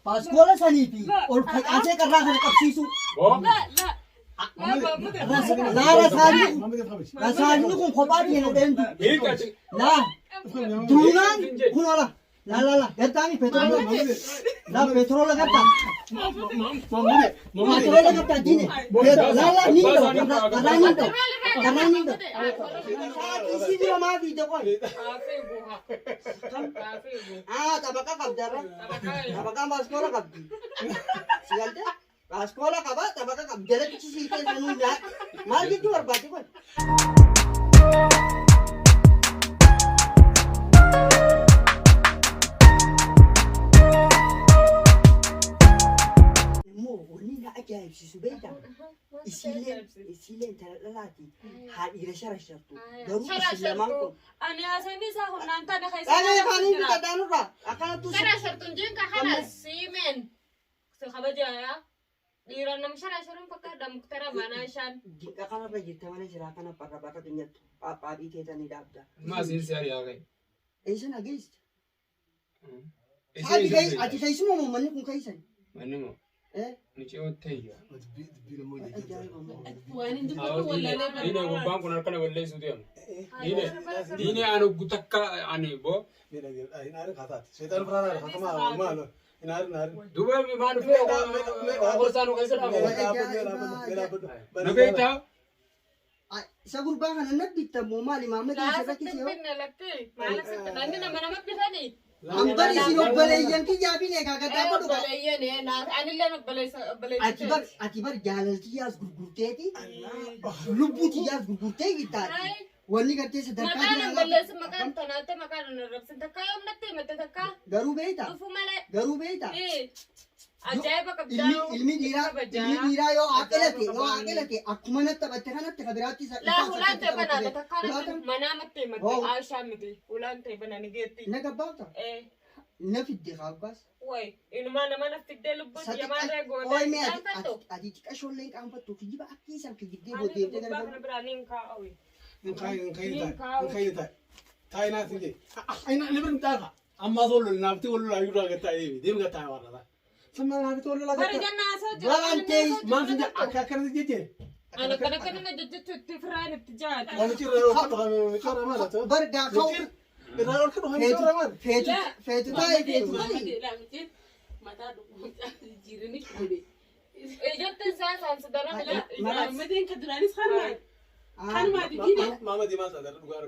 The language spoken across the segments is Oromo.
Paaskoola sanii fi ol facaasee qarraa kana qabsiisuu. Laa rasaanni rasaanni kun kophaa diina dheentu. Laa duunaan kun ola. Laa laa laa gartaami petroola. Laa petroola gartaa. Petroola gartaa diine. Laa laa niin dha'u qarraa niin dha'u. Qarraa niin dha'u. Sa'aatii sii dura maa fiide qoy. Ah xabaqa qabda irra. Xabaqaan baaskoola qabdi. Si galtee? Baaskoola qaba xabaqa qabdi. Jalatti sii keessa nuu nyaadhu. Maal jechuu barbaadde qoy? Immoo wanni na ajaa'ibsiisu beektaa? Isiillee isiillee intala dhalaati. Haa dhiira sharashartu. Garuu isin lamaan kun. Ani haasawni isaa humnaan tana keessa Dhagaa afaanii bitadhaa nurraa. Akkanattuu si. Shara shartun jinka kana siimeen si kabajaaya. Dhiira nam shara sharuun fakkaata muktara manaa shaan. Dinqa kanarra jirta malee silaa kana barra barra binyattu. Phaaphaadhii teetanii dhaabda. Maa siin si ari'aa ka'e. Eessa na geessita? Ati keessa ati keessuma moo manni kun keessan? Manni moo? Eh? Miciyoo tayya. Waan hin dubbatu wallaalee bara. Diinee gurbaan kun harka na balleessuu deema. Diinee diinee ani oggu takka ani boo. Duuba maa dhufee gorsaa nu keessa dhaaba. Na beektaa? Isa gurbaa kana na bitta moo maali maamma Laa keessa sitti rakkise hin yoo? binne lakki. Maal sitti namni nama nama bitanii? Hambari isin obboleeyyan kiyyaa fi egaa gaddaa godhu qaba. Obboleeyyan anillee obboleessa obboleessa. Ati bar ati bar jaalaltiyyaas gurgurteeti lubbuu tiyyaas gurgurtee gittaati. Wanni gartee sadarkaa Maqaan jaalala- obboleessu maqaan tanaatte maqaan hin arrabsin takkaa yoom natti himatte takkaa Garuu beektaa? dhufu malee. Garuu beektaa? Ajaa'iba qabdaa. Ilmi ilmi dhiiraa ilmi dhiiraa yoo aqilate yoo aqilate akkuma natti taphatte kanatti ka biraatti isa Laa isa hulaan akkatti ta'e taphatte banaadha beekta. takkaa natti Ulaatan manaa matti himatte Hoo. Aishaa miti ulaan ta'e bana ni geetti. na gabbaafta na fidde kaabbaas. Way inumaa nama na fiddee lubbuun Sa yamaarree xiqqa- gootee Ooy mee ati qaanfattu. ati ati xiqqashoollee hin qaanfattu kijiba akka isaan kijibdee Ani booddeemtee gurbaa garagalu. kana biraa niin kaa'awi. Bari jennaa asoo jira. Baraan ta'e- Ani akkana akkana na jajjachuu itti firaan itti jaata. Bar gaafa feetu feetu feetu taa'e feetu taa'e. Mataa dhukkubsaa jijjiiranii godhe. Ijatti isaa saamsa daran Maammadeen kan duraanis kanuma. Kanumaati diine.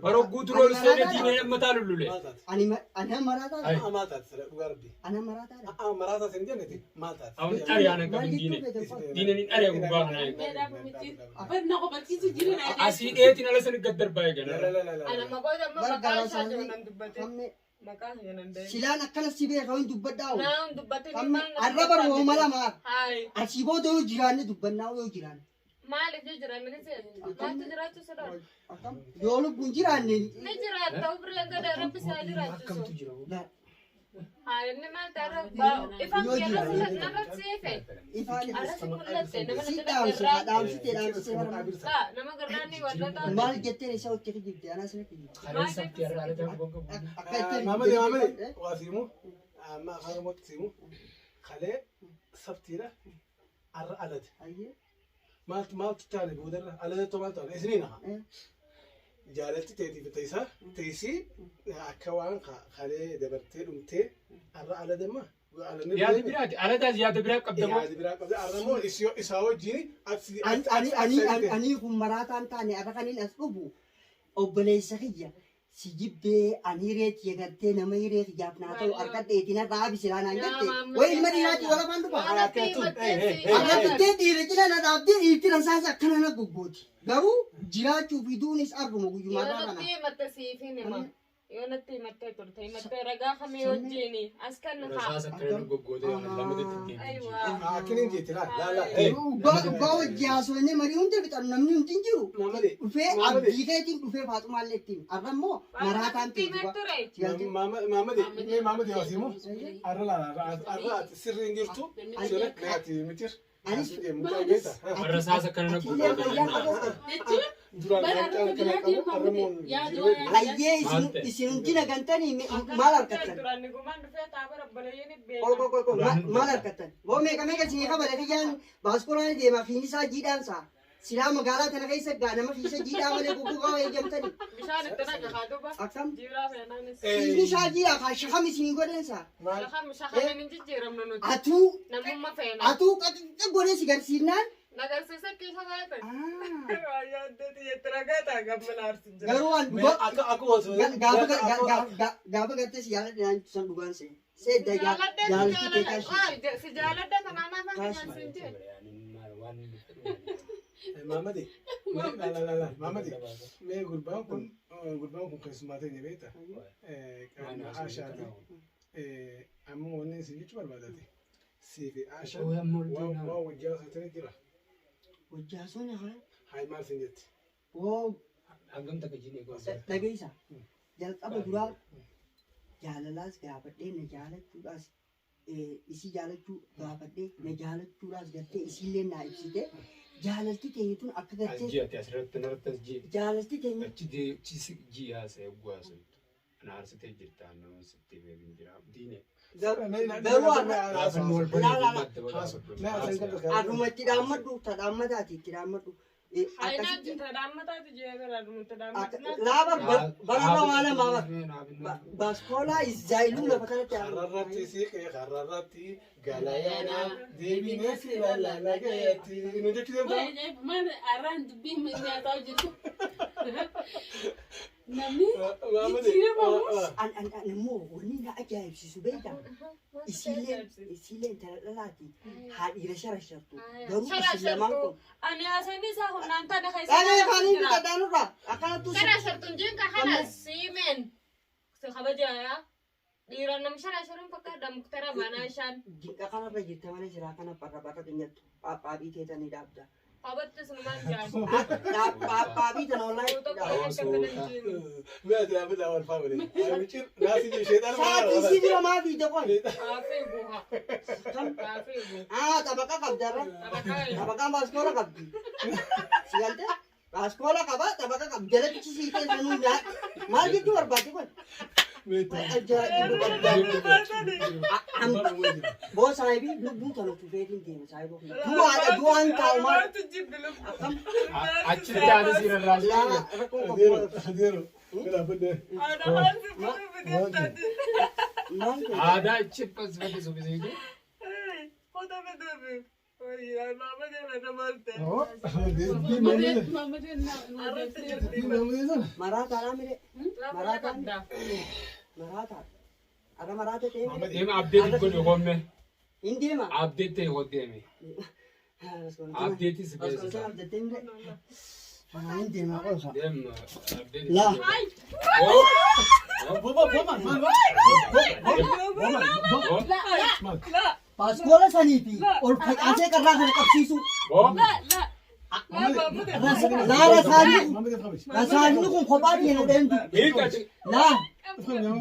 Bara ogguu duroo ol seenee diinee mataa lullule. Ani ani maraataadha. Ana maraataadha. Awun ari'aan hin qabin diinee. Diineen hin ari'a gurbaa kana eega. Meedhaa miti. Bar na qofachiisu jiru na Asii dheetiin ala sani gad darbaa eegana. Ana maqoota amma Bar maqaa garaa isaa jiru isaanii nan dubbate. hamme Maqaa isaa nan beeku. silaan akkana si beeka hin dubbadhaa oolu. Naan dubbatin Hamme arra bar hooma lama. Hayi. Asii booda yoo jiraanne dubbannaa yoo jiraanne. Maaliif yoo jiraanne ni seenu? Maaltu jiraachuu si dhoorga? Akkam yoo lubbuun jiraanne. Ni jiraatta umrii hanga dha rabbi si haa jiraachisu. La- Haa inni maal ta'e ifaan Yoo kiyya jiraanne. narratti siife. Ifaan Arratti mul'atte nama si na dhaamse garraa. haa dhaamsite dhaamsite bara. Laa nama garraanii warra taate. Maal jetteen isa hojii kijibde anaas ni kijibde. Kareen sabti har'a ala ta'an gonka bu'u. Akka ittiin Maamadi kijibde. maamadi waa siimu amma afaan oromootti siimu kalee sabtiidha arra alate Ayyee. maaltu maaltu taane boodarra alatettoo maaltu taane isiniin hafa Eh. jaalalti teetiif teessaa teessii akka waan kalee dabartee dhumtee arra aladamma Yaada biraati. Alataas yaada biraa qabda moo? yaada biraa qabda arra immoo isaa wajjin Ani ani ani ani ani kun maraataan taane arra kaniin as dhufu obboleessa kiyya si jibbee ani hiree kiyya gartee nama hiree kiyyaaf naa ta'u harkadheetiin narraa habi silaa naan jette wayi ilma dhiiraatii wal afaan dhufa. Arra fiddee dhiira cina na dhaabdee dhiirti rasaasa akkana na goggooti. Garuu jiraachuu fi duunis arguma guyyumaa Yoo irraa natti kana. himatte siif hin hima. Yoo natti himattee turte himattee ragaa kamii wajjini as kan haa. Rasaasa akkana nu goggootee lamatti ittiin. Ayiwaa. Akkinin jetti laal laal laal. Dhugaa dhugaa wajji haasofnee marii hunda fixan namni hundi hin jiru. Maamadi Dhufee abdii keetiin dhufee faaxumaallee ittiin. Arra immoo maraataan ta'e Natti dhugaa. ture. Sigaltee. Maamadi mee maamadi waa siimu arra laal arra ati sirri hin jirtu sirri mee ati mitir. Anis Rasaasa akkana nu Atillee goggootee. fayyaa qabu. Jechuun Duraan Bara mucaan arraba kana biraatiin qabu arramoon yaa jiree du'a. Hayyee isin isin hundina gantanii maal harkattan? Duraan gumaan dhufee taabara obboleeyyiin Qol beekan. qol qol qol maal harkattan? Boo meeqa meeqa isinii kabale kiyyaan baaskoraan deemaa fiin isaa jiidhaan isaa. Silaa magaalaa tana keessa gaa nama fiisa jiidhaa malee guggugaa eeyyamtanii. Bishaan itti naqa haa duuba. Akkam? Jiraa feenaanis. Fiisni isaa jiidhaa kaa shakam isinii godhensaa. Maal? Shakam shakamiin hin jijjiiramnu nuti. Atuu Namummaa feenaa. atuu qaxxixa godhee si garsiifnaan. Nagarsiisa keessa taate. Ah. Garuu Garuu waan Mee dhugaa akka akka osoo gaafa gartee si jaaladhe naan san dhugaan see. Seedda jaalatti kee kashi. Si jaaladha tanaan afaan kiyaan siin jee. Maamadi, mee la la la maamadi, mee gurbaan kun keessummaa ta'e beekta? Qaama Aashaati. Amma wanni isin jechuu barbaadate. Siifi Aashaan waan wajjaa osoo ta'e jira. Hojjaa sun haa. Hayi maal sin jetti? Woo Hangam takka jine gosa. dhageessa. Jalqaba duraa jaalalaas gaafadhee na jaalachuudhaas isii jaalachuu gaafadhee na jaalachuudhaas gartee isiillee naa ibsite jaalalti teenya tun akka As gartee ji'ate asirratti narratti as ji'e. jaalalti teenya Achi achi ji'i haasa'e haasa'e. Ana aarsitee jirta nama sitti beekin jira. Diine. Garuu Gaafa inni wal La, la, la. baree Aduma itti dhaammadhu ta dhaammataati itti dhaammadhu. Akkasitti laa bar bararra waa lamaa bar baaskoolaa izzaayiluu lafa kanatti Kararratti siqee kararratti galayaana deebinee si ilaalla gayeetti. Nu jechuu danda'a? Maal arraan dubbii nyaataa jirtu. Namni jijjiirama An an an immoo wanni na ajaa'ibsiisu beektaa? Isiillee intala dhalaati haa dhiira sharashartu garuu isin lamaan kun Ani haasawni isaa humnaan tana keessa. Dhalee afaanii bitadhaanurraa akkanattuu Shara shartuun jinka kana siimeen si kabajaaya. Dhiiraan nama shara sharuun fakkaata muktara banaa shan. Jinqa kanarra jirta malee jiraa kana barra barra xinyattu phaaphaa teetanii dhaabda. Qabatti sunumaan jiraan. Phaaphaa tana wallahi. Mee ati dhaabbilee wal faamile. Micir naasii jiru sheexaan Sa'aatii si bira maa fiite qoy? Kaafee buha. Kaafee buha. Ah, xabaqa qabdarra. Xabaqaan baaskoola qabdi. Si galte? Baaskoola qaba, xabaqa qabdi. Jalatti sii keessa nuu maal jechuu barbaadde qoy? Ajaa'iba qabda. Boo saahibii lubbuu tana tufeetiin deema saahiboo. Du'aadha du'aan taa'u maal? Akkam? Achitti haala siirra Laa rakkoon qabu. Adeero. Mee dhaabbilee. Maal ta'e? Aadaa achi as fadhisu bisiitu. Maraataadhaa mire? Maraataa Maraataa. Arra maraata ta'e mire? Deema abdeetti godhu gomme. Hin deema. Abdeetti ta'e deeme. Abdeetti si beeksisa. Abdeetti mire? Hin deema qofa. Deema abdeetti. Laa. Boba boba maal boba boba. Baaskoola sanii fi ol facaasee qarraa kana qabsiisu. Boo. Laa rasaanni rasaanni kun kophaa deema dheentu. Hiika achi. Laa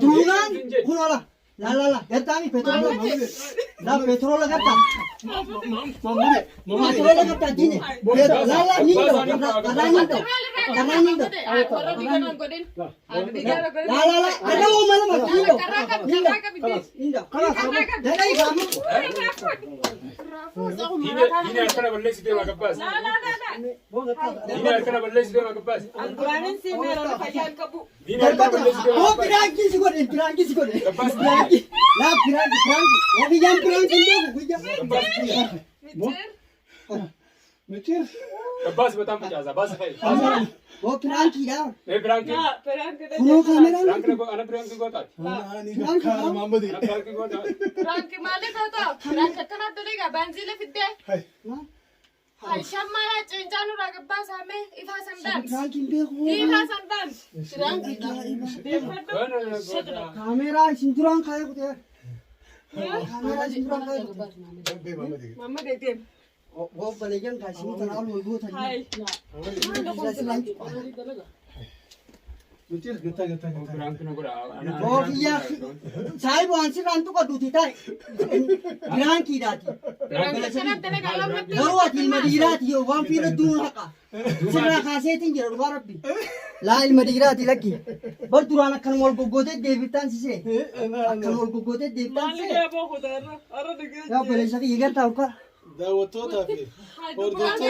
duunaan kun ola. Laa laa laa gartaami petroola. Laa petroola gartaa. Petroola gartaa diine. Laa laa ni dha'u qarraa ni dha'u. Qarraa ni dha'u. Laa laa laa qarraa uuma lama ni dha'u. Ni dha'u. Ni dha'u. Dadhaa ifaamu. Diine harkana balleessitee waa gabbaas. Diine harkana balleessitee waa gabbaas. Diine harkana balleessitee waa Boo gabbaas. piraankii si godhe piraankii si godhe. Piraankii laa piraankii piraankii. Waa biyyaan piraankii hin beeku guyyaa. Micir. Gabbaas በጣም facaasa. Baasa fa'i. Boo piraankiidha. Mee piraankii. Kunoo kaameraan. Piraankii ana piraankii gootaati. Ani kaara Maamadi. Ana piraankii gootaati. Piraanki maali taata? Piraanki akkana dalagaa baanziila fiddee. Halshan mala cincaa nurraa gabbaasaame ifaa sandaan. Piraankii hin beeku. Ifaa sandaan. Kaameraa isin duraan kaayee kutee. Kaameraa isin duraan kaayee kutee. Bee Maamadi. Boo baleeyyan kaa isin tanaa ol goota. Micciir gattaa gattaa gattaa. Prank na godha. Oofiyyaa saayibu waan sirraan tuqadduuti taa'e. Prankiidhaati. Prank akkanaa dalagaa lamatti. Garuu ati ilma dhiiraati yoo waan fiirra duun haqa. Sirraa kaaseetiin jira dhugaa rabbi. Laa ilma dhiiraati lakki. Bar duraan akkanuma wal goggootee deebiftaan sisee. Akkanuma wal goggootee deebiftaan Maali sisee. gaaboo kutaarra? Har'a dhugee. Yaa obboleessa kiyya gartaa ukkaa. Daawwattootaa fi hordoftoota.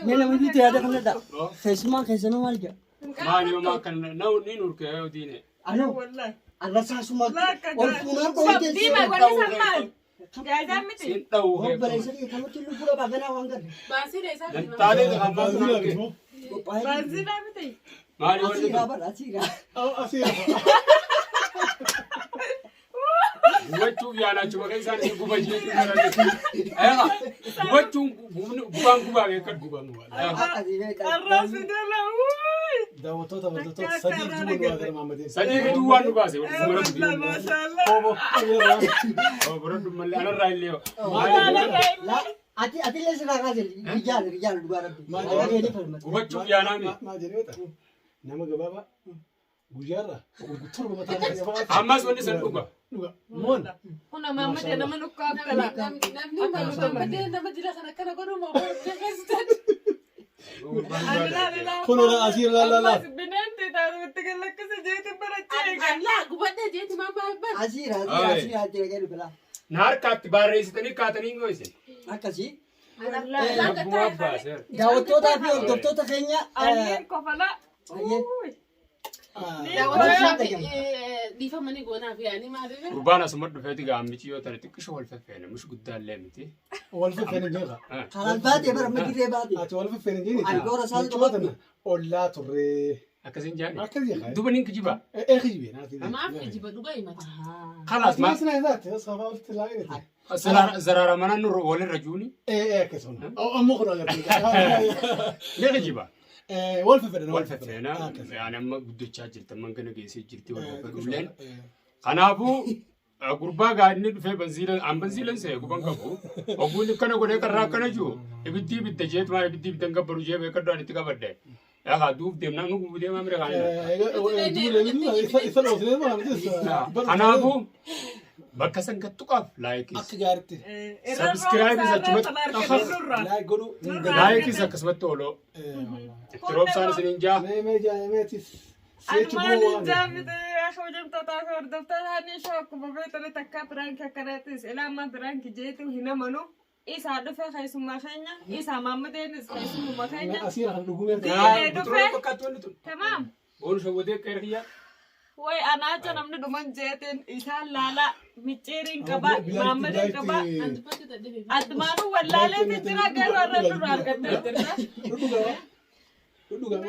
Mee nama nuti yaada kanadha. Keessumaan keessanuu maal jedha? Maali yooma akkan na ni nurkee yoo diine. Anoo Wallahi. arrasaasuma ol fuunaan dhoowwitee Diima wanni san maal? Gaazaan miti. Siin dha'uu Obboleessa kiyya kamatti lubbuu dhabaa ganaa waan garre. Taalee ammaa Baanziilaa prank. miti moo? Qophaa'ee. Baanziilaa miti. Maali wanni Asiiraa bara asiiraa. Asii hafa. Gubachuuf yaalaachuu maqaa isaan isin guba jechuudha. Eegaa gubachuun gubaan gubaa beekadhu. Gubaan gubaan. Akkasii beekaa. Har'aas fidela. Wuuy. Daawwattoota hordoftoota sadii duwwaa nu baatee Maammadeen. Sadii gidduu waan nu baase. Wallahi maashaallah. Obbo. Baradhu malee anarraa illee. Laa ati ati illee sirraa kaase rijaal rijaal dhugaa rabbi. Akka keetii falmate. Gubachuuf yaalaame. Maal jedhee beektaa? Nama gabaabaa guyyaarraa 7 mataa isaa Ammas wanni san dhuga. Dhuga. Moon. Kuna maammadee nama nukkaaf gala. Namni nama jira kan akkana godhu moo keessatti. Kun ola asii laa laa laa. Bineensi taatu itti galakkisa jeeti barachee eegaa. Allaa gubadhee jeeti maammaa bar. Asiiraa asiiraa asiiraa jira jedhu bilaa. Na harkaatti barreessitanii kaatanii hin goisin. Akkasii. Rabbumaa baaseera. Daawwattootaa fi hordoftoota keenya. Aniin kofala. Ayyee. Dhiifamanii goonaaf yaanii maaliif? Gurbaan asuma dhufeeti gaammichi yoo tane xiqqisho wal feffeene mush guddaallee miti. Wal feffeene jeeqa. Karaan baatee bara amma dirree baatee. Ati wal feffeene jeeni. Ani goora isaa Michoota ollaa turree. Akkasin jaani. Akkas jeeqa. Duba nin kijiba. Ee kijibee naati. Maaf kijiba dhugaa himata. Kalaas ma Ati maas naa sababa walitti laa zaraara mana nurra walirra juuni. Ee ee akkasuma. Ammoo kun agartee. Ni kijiba. Wal feffeene. Wal feffeena yaani amma guddachaa jirti amma gana geessee jirti wal feffeedhulleen. Kanaafuu gurbaa gaa inni dhufee banziila an banziilan see guban qabu. Ogguun akkana godhee karraa akkana jiru ibiddi ibidda jeet maal ibiddi ibidda hin gabbaru jee beekadhu ani itti qabadde. Yaa duuf deemnaa nu gubuu deemaa mira kaanii. Isa dhoofnee maal Kanaafuu bakka san gattu qaaf likeis. Akka gaariitti. Subscribe achumatti. Like godhuu. Likeis akkasumatti ooloo. Itti roobsaan isiniin jaa. Mee mee jaa meetis. Ani maaliin jaamite hojjamtootaa fi hordoftoota ni akkuma beektan takka prank akkanaattis ilaa prank jeetu hin amanu. Isaa dhufe keessummaa keenya isaa maammadeenis keessummaa keenya. Asiira kan dhugumee. Diinee dhufe. Bitiroo fakkaattu wanni tun. Tamaam. Boonu shawwatee akka ergiyyaa. Way anaacha namni dhuman jeetiin isaan laala micciiriin qaba maammadeen qaba. Addumaanuu wallaaleetiin jira garuu irra nurraa argattee jirta. Dhugaa. Dhugaa.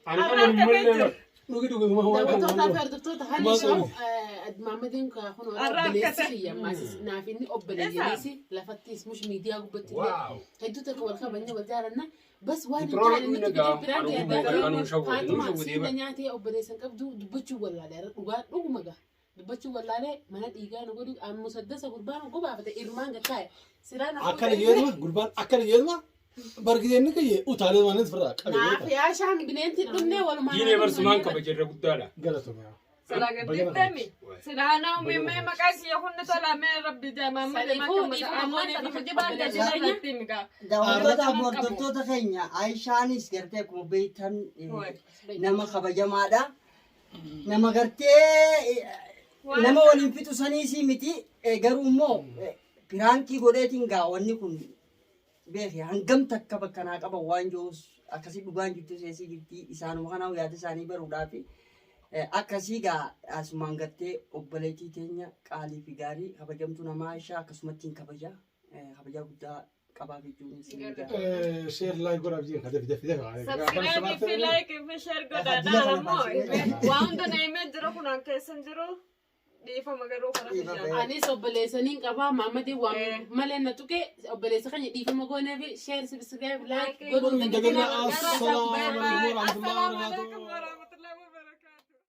Ani kan mallee. Dhugi dhugi waan Daawwattootaa fi kan. hordoftoota haalli ishee Maammadeen kun obboleessi kiyya ammaas naaf inni obboleeyyanis lafattis mush miidiyaa gubbatti Wow. hedduu takka wal kabajna wal jaalanna bas waan hin Bitiroo taane nutti dhugna gaa. fidee biraan Anuu anuu shawwate, nuu Faatuma shawwatee siinda bara. nyaatee obboleessan qabdu dubbachuu wallaalee dhugaa dhuguma gaa dubbachuu wallaalee mana dhiigaa nu godhu ammu saddasa gurbaan gubaafate irmaan gattaa'e siraan Akkana jeetuma gurbaan akkana jeetuma bargideen ni kiyye utaalee waan firraa qabe. Naaf yaashaan bineensi dhumnee walumaa Diinee barsumaan kabaja guddaadha. Galatoomaa. Silaa gaddiftami. Silaa naa uumee maqaa kiyya hunni tolaa mee rabbi jaa maammadee maqaa ammoo sana hojii gadi irratti migaa. Daawwattootaa fi hordoftoota keenya Aayishaanis gartee akkuma beektan nama kabajamaadha. Nama gartee nama waliin fixu saniis miti garuu immoo prank godheetiin gaa wanni kun beeki hangam takka bakka naa qaban waan jirus akkasii dhugaan jirtu seesii jirti isaanuma kanaaf yaada isaanii baruudhaafi akkasii gaa asumaan gartee obboleettii teenya qaalii fi gaarii kabajamtuu namaa Aayishaa akkasumatti hin kabaja kabajaa guddaa qabaa jechuun isin jaa. Share like godhaaf jeen dafi dafi dafi. Subscribe fi like fi share godhaadhaan ammoo waan hunda na himee jiru kun an keessan jiru dhiifama garuu karaa Dhiifama. Anis obboleessaniin qabaa maammadii waan malee na tuqe obboleessa keenya dhiifama goonee fi share subscribe like Godhuun hin dagatinaa. godhuun Assalaamu alaikum warahmatullahi Assalaamu wabarakatuh. alaikum warahmatullahi.